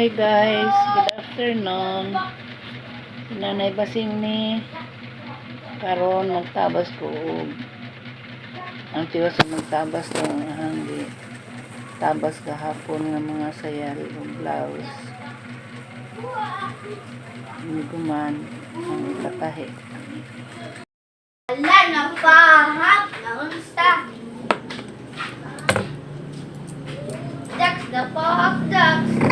Hi guys, good afternoon. Si Nanay Basing ni karon magtabas ko og ang tiwas sa magtabas ko ang hanggi tabas gahapon nga mga sayal ug blouse. Guman ang ipatahi. Ala, napahak! Naunsta! Jax, napahak, Jax!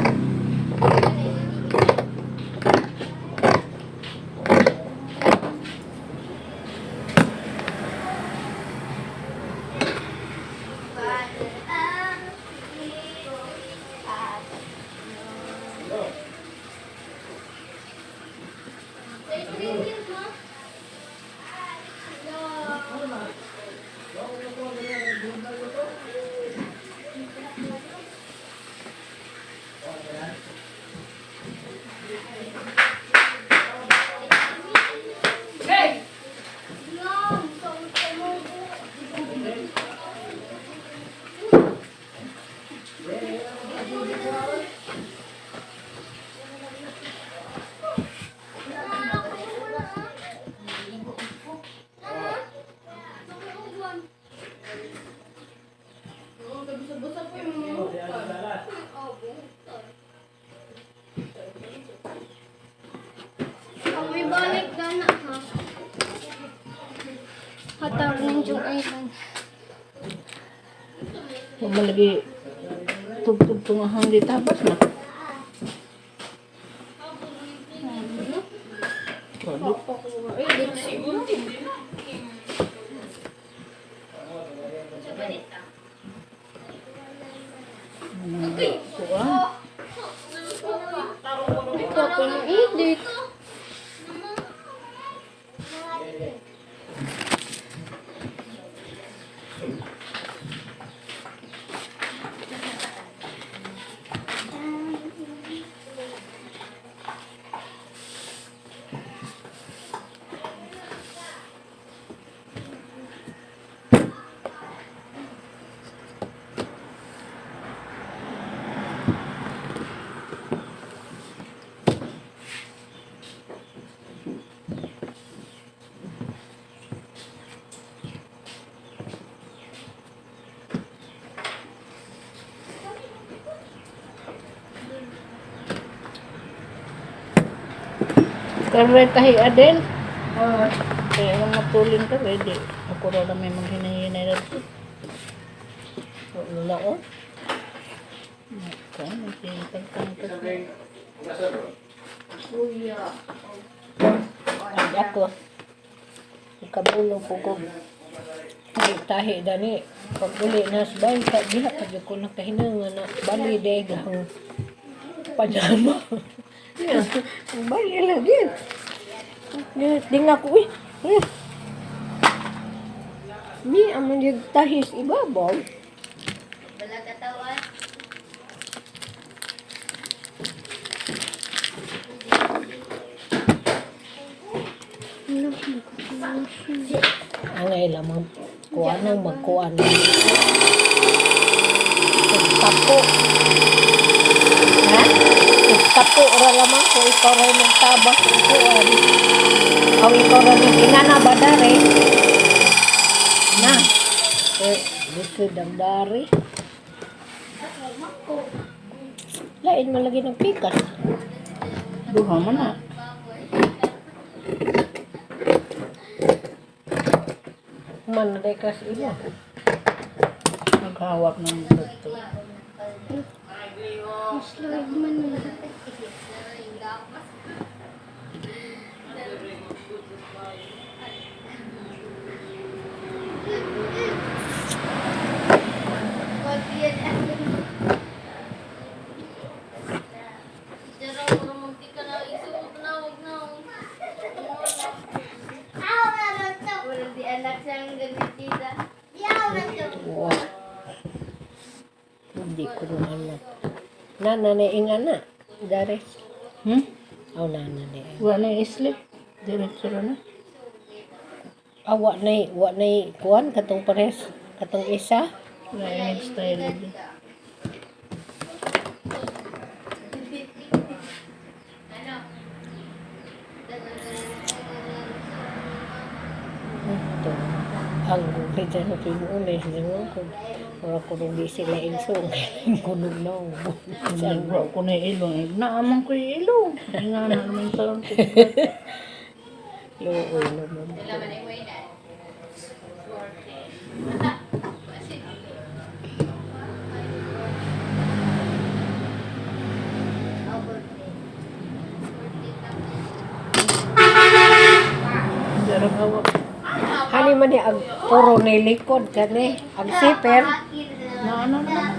May balik ka na, ha? Hatag ng Jung Island. Huwag malagi tugtog tong hanggi tabas na. Wala. Kuan. Ikaw ko ng edit. Karoy tahi Adel. Kaya nga matulin ka ready. Ako raw na may maghinahinay na ito. Wala ko. Ikaw, magtintag ka. Kuya. Ay, ako. Ikabulong ko ko. Tahi dani. Pag uli na sa bahay, ka, diha pa dyan ko nakahinanga na bali deg ang pajama. Yeah, ang bali lagi. Di nga ko, uy. Eh. Ni, ang mga tahi sa ibabaw. Wala katawan. Ang ila mag kuan ang magkuan. Tapo. Ha? Tapo ra lamang ko ikaw ra magtabas og kuan. Aw ikaw ra nang ingana ba dare? Na. Eh, likod ang dare. Lain man lagi ng pikas. Duha man na. Man na kas imo. Naghawak ng luto. Mas lord man na. Anak siyang ganitita. Wow. Hindi ko naman na. Nana na ingana. Dare. Hmm? Aw nana na. Wala na islit. Diretso ra na. Ah, wa na kuan katong pares katong isa. Wala na style. Ang gupit sa pinuulis nimo ko. Mura ko nung di sila insong. Kunog na. Nagwa ko na ilong. Naaman ko yung ilong. Nga na naman talon ko. Luoy naman. Jarang awak. Hani man ni ang puro ni likod kani. Ang siper. Na ano na.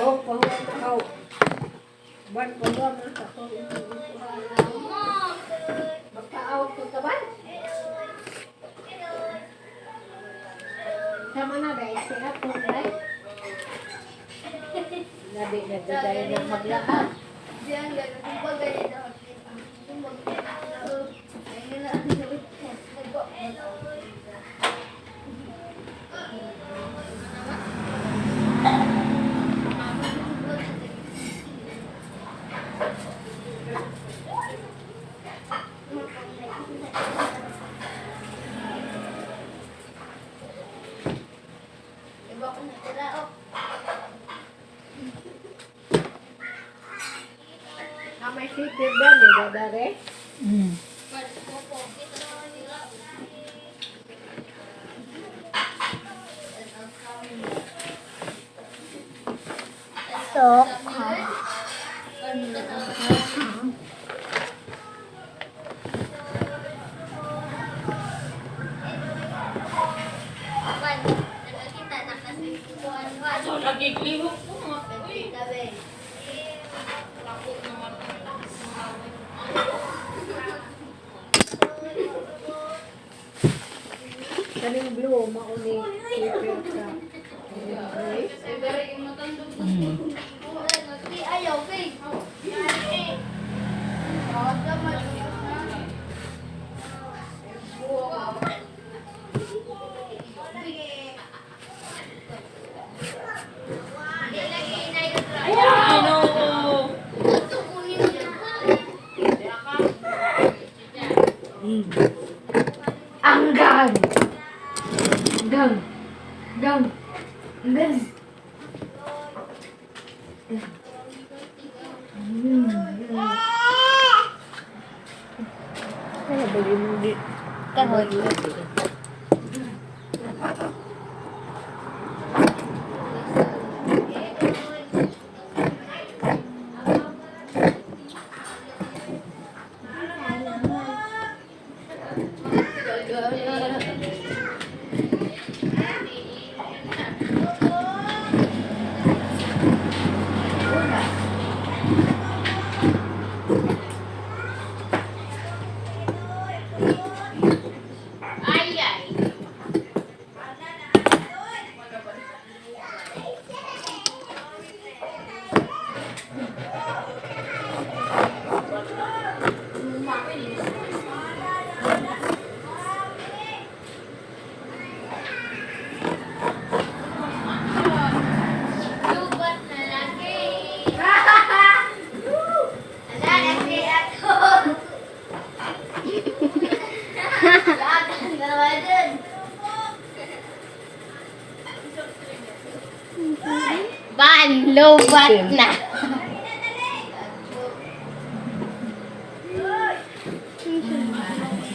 Oh, pahuwa ka. Ban pahuwa man ka ko. Magkaaw ko ka ba? Sama na dahil sila po dahil. Labi na dahil ng maglakas. Diyan, gano'n. Kumbaga, ganito. Kumbaga, Iba ko na tira, oh. Ah, may sipir ba ni Dadare? Sok. Kaning blue, mauni sipir ka. Ayaw, babe. Anggang! Gang! Gang! Gang! Ano ba yung di? Kahoy. Lubat na lagi. Ala, lagi ako. Lagan, dalawa dun. Ban, lubat na.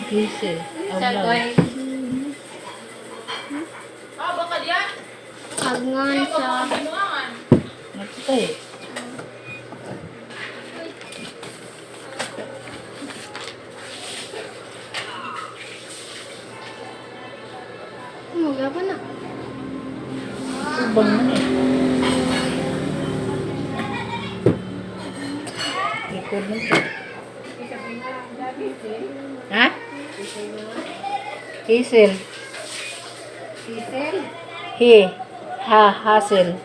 Kise. Ang Agngan sa Nagtay. Gapon na. Ubang man eh. Record na to. Ha? Hazel. Hazel? He. Ha. Hazel.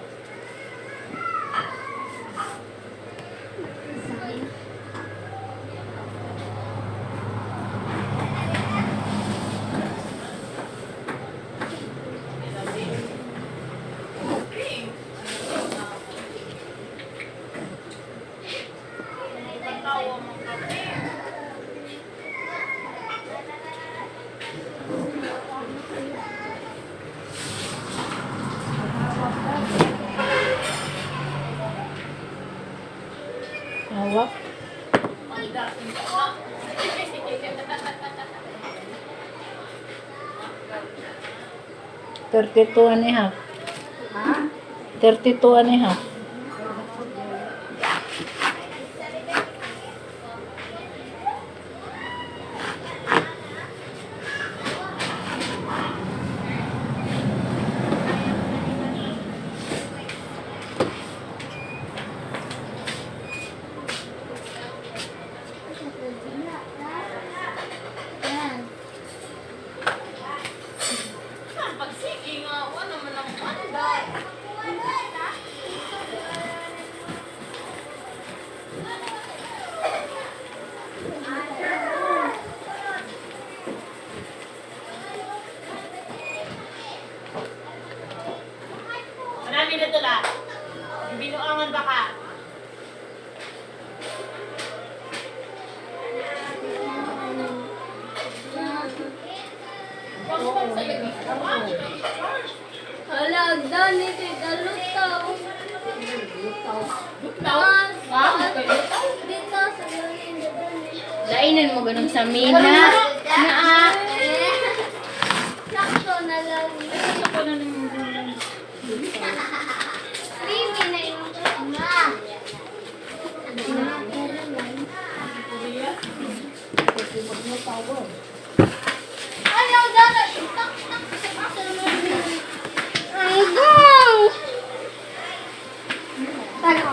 Hawak. 32.5. Ha? 32.5. Yan. Pagsige nga, wala naman ang panda. Marami na tula. Binuangan baka. Hala, agdan ni kay kalutaw. Dito sa ganin. Lainan mo ganun sa mina. Naa. Sakto na lang. Creamy na yung nga. Ano, dapat? Tak, tak, tak. Ang gong! Paano?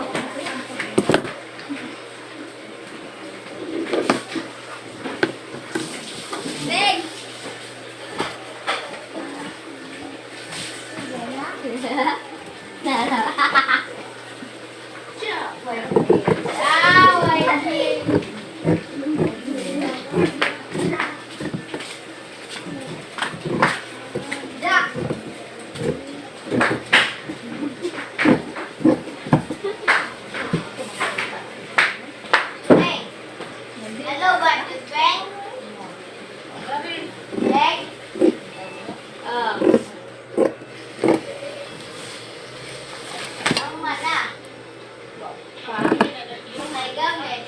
Beg! Ah, wait. Jack! Hey! Hello, what to drink? Drink? Oh. Ang mana. May gamit.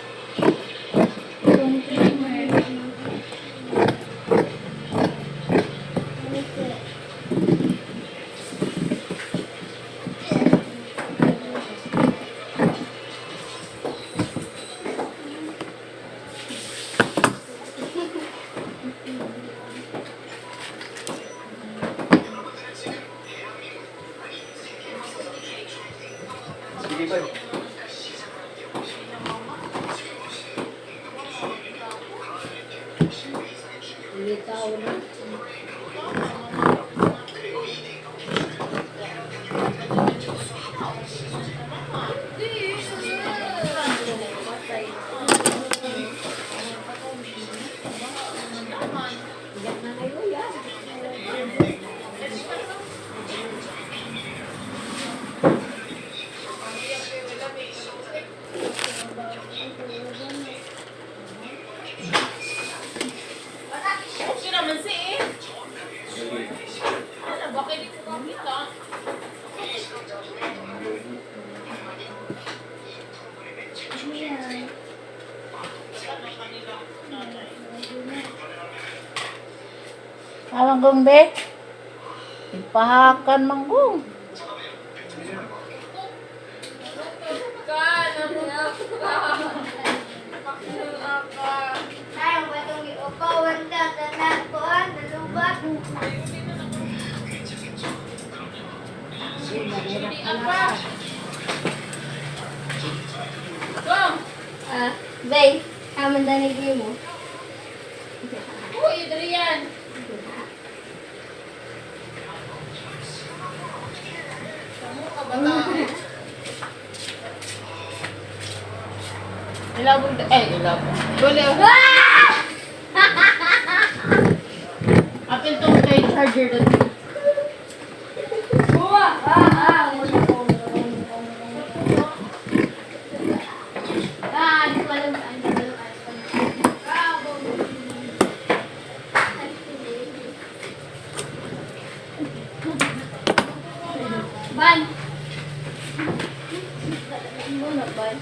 Sige ba? Litaw na. Okay naman si eh. Wala, baka hindi ko makita. Ah, manggong be. Ipahakan manggong. Tayo ba itong iupawan ka? Tanan ko, ah, nalubat. Hindi apa. Go! Ah, Bay, kaman danig mo. Uy, Adrian! Kamu ka ba ta? Ilabog eh, ilabog. Wala. Apil tong kay charger doon. Buwa! Ah, ah. Ah, di ko alam. Ah, di ko alam. Ah, Ban! Muna, ban.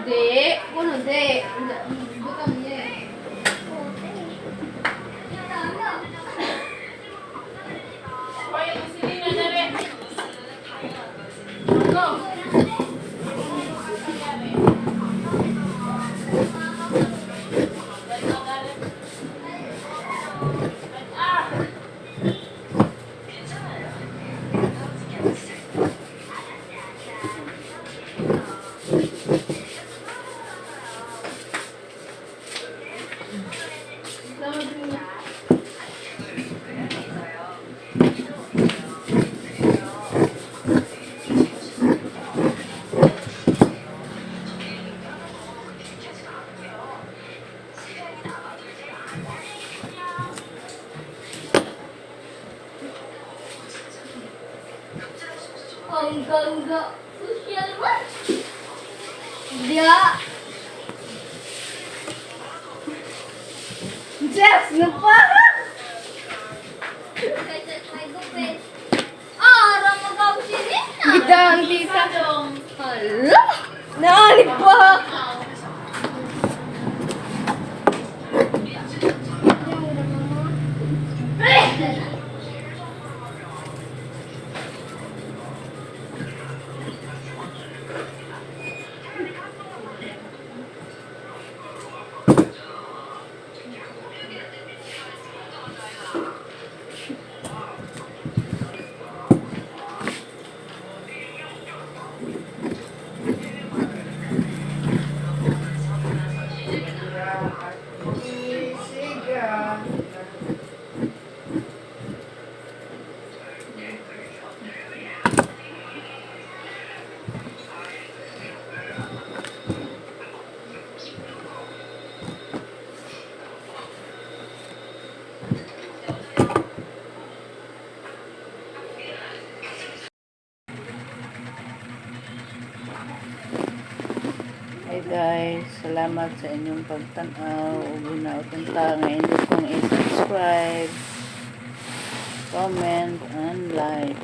Di, kuno di. Bukan niya. Hoy, ang silina na rin. Go! Ang gangga. Social man. Diya. Jeff, napa? Ah, ramagaw si Nina. Gidang tita. Hala! Naanib pa! Hey guys, salamat sa inyong pagtan-aw ug hinaot unta nga inyo kong i-subscribe, comment and like.